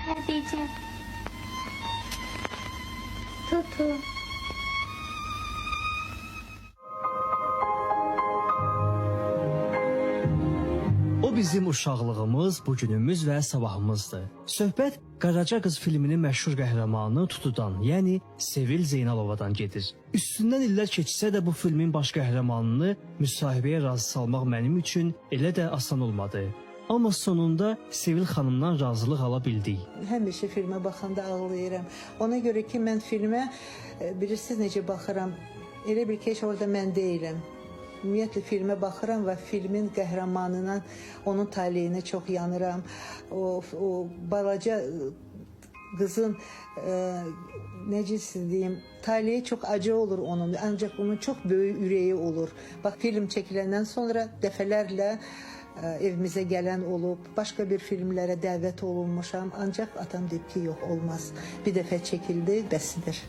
Xədicə. Tutu. O bizim uşaqlığımız, bugünümüz və sabahımızdır. Söhbət Qaraca qız filminin məşhur qəhrəmanı Tutudan, yəni Sevil Zeynalovadan gedir. Üstündən illər keçsə də bu filmin baş qəhrəmanını müsahibəyə razı salmaq mənim üçün elə də asan olmadı. Amma sonunda Sevil xanımdan razılıq ala bildik. Həmişə filmə baxanda ağlayıram. Ona görə ki, mən filmə bilirsiniz necə baxıram? Elə bil ki, heç orada mən deyiləm. Ümumiyyətlə filmə baxıram və filmin qəhrəmanına, onun taleyinə çox yanıram. O balaca qızın necə sizə deyim, taleyi çox acı olur onun, ancaq onun çox böyük ürəyi olur. Bax, film çəkiləndən sonra dəfələrlə evimizə gələn olub, başqa bir filmlərə dəvət olunmuşam. Ancaq atam deyib ki, yox, olmaz. Bir dəfə çəkildi, bəsidir.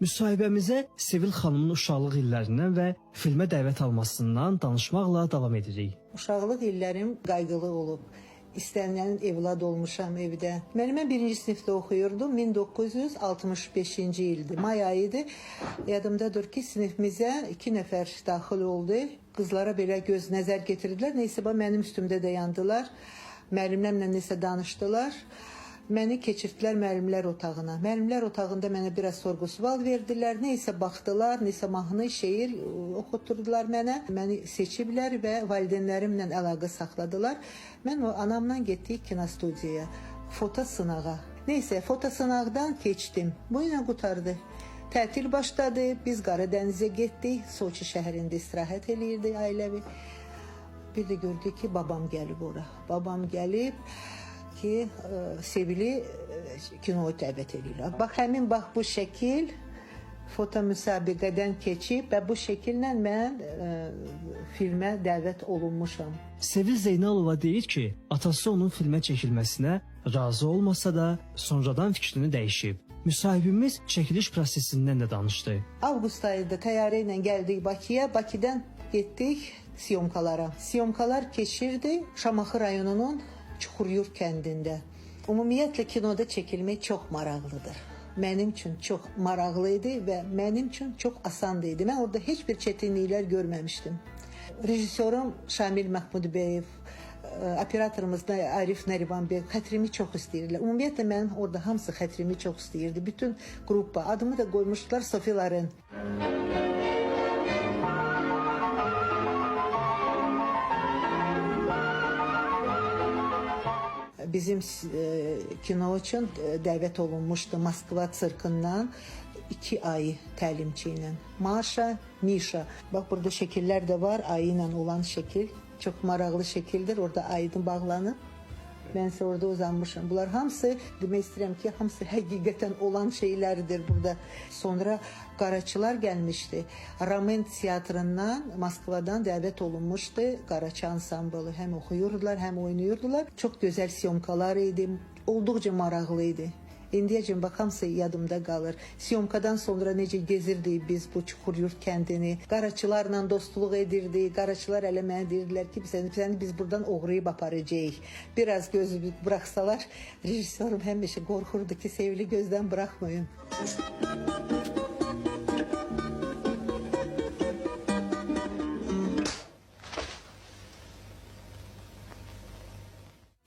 Müsahibəmizə Sevil xanımın uşaqlıq illərindən və filmə dəvət almasından danışmaqla davam edirik. Uşaqlıq illərim qayğılı olub. İstənilən evlad olmuşam evdə. Mən birinci sinifdə oxuyurdum. 1965-ci ildir. May ayı idi. Yadımdadır ki, sinifimizə 2 nəfər daxil oldu. Qızlara belə göz nəzər getirdilər. Neysə, mənim üstümdə dayandılar. Müəllimlərlə nəsə danışdılar. Məni keçirdilər müəllimlər otağına. Müəllimlər otağında mənə biraz sorğu-sual verdilər. Neysə baxdılar, neysə mahnı, şeir oxutdurdular mənə. Məni seçiblər və valideynlərimlə əlaqə saxladılar. Mən o anamla getdik kinostudiyaya, foto sınağa. Neysə, foto sınaqdan keçdim. Bu ilə qurtardı. Tətil başladı. Biz Qaradənizə getdik. Soçi şəhərində istirahət eləyirdik ailəvi. Bir də gördük ki, babam gəlib ora. Babam gəlib ki, Sevili kinoya dəvət edirlər. Bax, həmin bax bu şəkil foto müsabiqədən keçib və bu şəkillə mən filmə dəvət olunmuşam. Sevil Zeynalova deyir ki, atası onun filmə çəkilməsinə razı olmasa da sonradan fikrini dəyişib. Müsahibimiz çəkiliş prosesindən də danışdı. Avqust ayında təyyarə ilə gəldik Bakıya. Bakıdan getdik siyomkalara. Siyomkalar keçirdi Şamaxı rayonunun Çuxuryurt kəndində. Ümumiyyətlə kinoda çəkilmək çox maraqlıdır. Mənim üçün çox maraqlı idi və mənim üçün çox asan idi. Mən orada heç bir çətinliklər görməmişdim. Rejissorum Şamil Mahmudbeyev, operatorumuz da Arif Nərimanbəyev xətrimi çox istəyirdilər. Ümumiyyətlə mənim orada hamısı xətrimi çox istəyirdi. Bütün qrupa adımı da qoymuşdular Sofi Loren. Bizim kino üçün dəvət olunmuşdu Moskva tsirkından 2 ayı təlimçi ilə. Maşa, Mişa. Bax, burada şəkillər də var, ayı ilə olan şəkil. Çox maraqlı şəkildir. Orada ayını bağlanıb. Mən isə orada uzanmışam. Bunlar hamısı, demək istəyirəm ki, hamısı həqiqətən olan şeylərdir burada. Sonra qaraçılar gəlmişdi. Ramen teatrından, Moskvadan dəvət olunmuşdu. Qaraçı ansamblı. Həm oxuyurdular, həm oynayırdılar. Çox gözəl siyomkalar idi. Olduqca maraqlı idi. İndiyəcən bax, hamısı yadımda qalır. Siyomkadan sonra necə gezirdik biz bu Çuxuryurt kəndini. Qaraçılarla dostluq edirdik. Qaraçılar elə mənə deyirdilər ki, səni biz buradan oğrayıb aparacağıq. Biraz gözü buraxsalar, rejissorum həmişə qorxurdu ki, Sevili gözdən buraxmayın.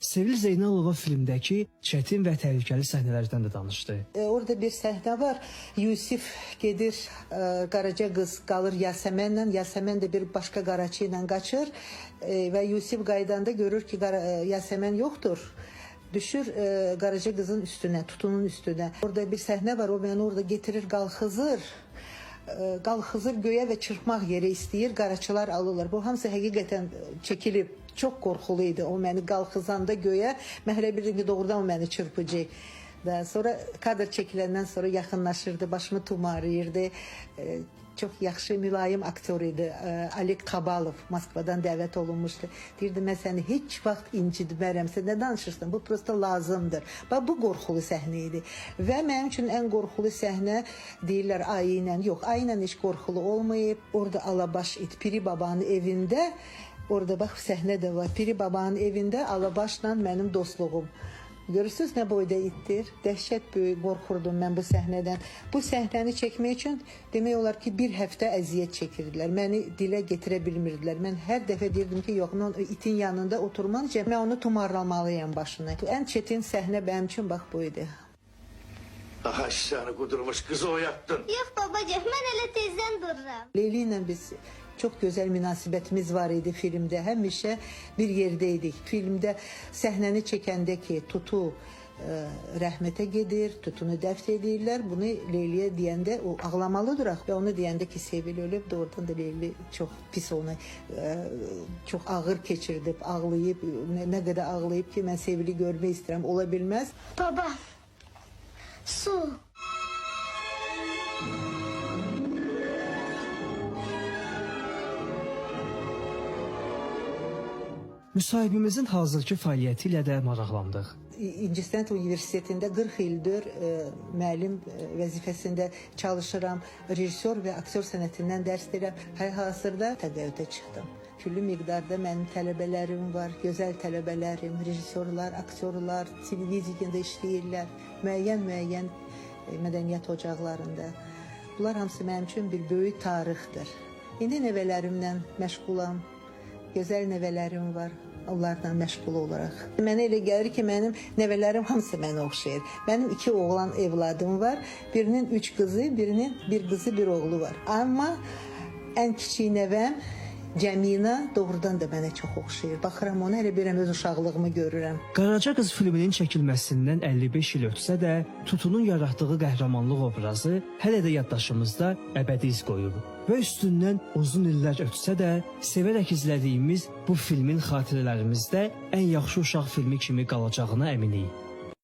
Sevil Zeynalova filmdəki çətin və təhlükəli səhnələrdən də danışdı. Orada bir səhnə var. Yusif gedir, Qaraca qız qalır Yasəmənlə. Yasəmən də bir başqa qaraçı ilə qaçır və Yusif qayıdanda görür ki, Yasəmən yoxdur. Düşür Qaraca qızın üstünə, tutunun üstünə. Orada bir səhnə var, o məni orada getirir, qalxızır. Qalxızır göyə və çırpmaq yerə istəyir, qaraçılar alırlar. Bu hamısı həqiqətən çəkilib. Çox qorxulu idi o məni qalxızanda göyə. Mən hələ bilirdim ki, doğrudan o məni çırpıcı. Və sonra kadr çəkiləndən sonra yaxınlaşırdı, başımı tumarıyırdı. Çox yaxşı, mülayim aktyor idi. Oleg Kabalov Moskvadan dəvət olunmuşdu. Deyirdi, mən səni heç vaxt incitmərəm. Sən nə danışırsan? Bu prosta lazımdır. Bax, bu qorxulu səhnə idi. Və mənim üçün ən qorxulu səhnə deyirlər ayı ilə. Yox, ayı ilə heç qorxulu olmayıb. Orada Alabaş it Piri babanın evində Orada bax səhnə də var. Piri babanın evində Alabaşla mənim dostluğum. Görürsünüz nə boyda itdir. Dəhşət böyük qorxurdum mən bu səhnədən. Bu səhnəni çəkmək üçün demək olar ki, bir həftə əziyyət çəkirdilər. Məni dilə gətirə bilmirdilər. Mən hər dəfə deyirdim ki, yox, mən itin yanında oturmayacağam. Mən onu tumarlamalıyam başına. Ən çətin səhnə mənim üçün bax bu idi. Aşağını kudurmuş kızı oyattın. Yox babacığım, mən elə tezdən dururam. Leyli ilə biz çox gözəl münasibətimiz var idi filmdə. Həmişə bir yerdə idik. Filmdə səhnəni çəkəndə ki, Tutu rəhmətə gedir, Tutunu dəfn edirlər. Bunu Leyliyə deyəndə o ağlamalıdır axı və onu deyəndə ki, Sevil ölüb, doğrudan da Leyli çox pis onu çox ağır keçirdib, ağlayıb, nə qədər ağlayıb ki, mən Sevili görmək istəyirəm, ola bilməz. Baba, su. Müsahibimizin hazırki fəaliyyəti ilə də maraqlandıq. İncəsənət Universitetində 40 ildir müəllim vəzifəsində çalışıram. Rejissor və aktyor sənətindən dərs deyirəm. Hal-hazırda təqaüdə çıxdım. Küllü miqdarda mənim tələbələrim var, gözəl tələbələrim, rejissorlar, aktyorlar, televiziyada işləyirlər, müəyyən mədəniyyət ocaqlarında. Bunlar hamısı mənim üçün bir böyük tarixdir. İndi nəvələrimlə məşğulam. Gözəl nəvələrim var. Onlarla məşğul olaraq. Mənə elə gəlir ki, mənim nəvələrim hamısı mənə oxşayır. Mənim 2 oğlan evladım var. Birinin 3 qızı, birinin 1 qızı, 1 oğlu var. Amma ən kiçik nəvəm Cəmina doğrudan da mənə çox oxşayır. Baxıram ona, elə bilirəm öz uşaqlığımı görürəm. Qaraca qız filminin çəkilməsindən 55 il ötsə də, Tutunun yaratdığı qəhrəmanlıq obrazı hələ də yaddaşımızda əbədi iz qoyub. Və üstündən uzun illər ötsə də, sevərək izlədiyimiz bu filmin xatirələrimizdə ən yaxşı uşaq filmi kimi qalacağına əminik.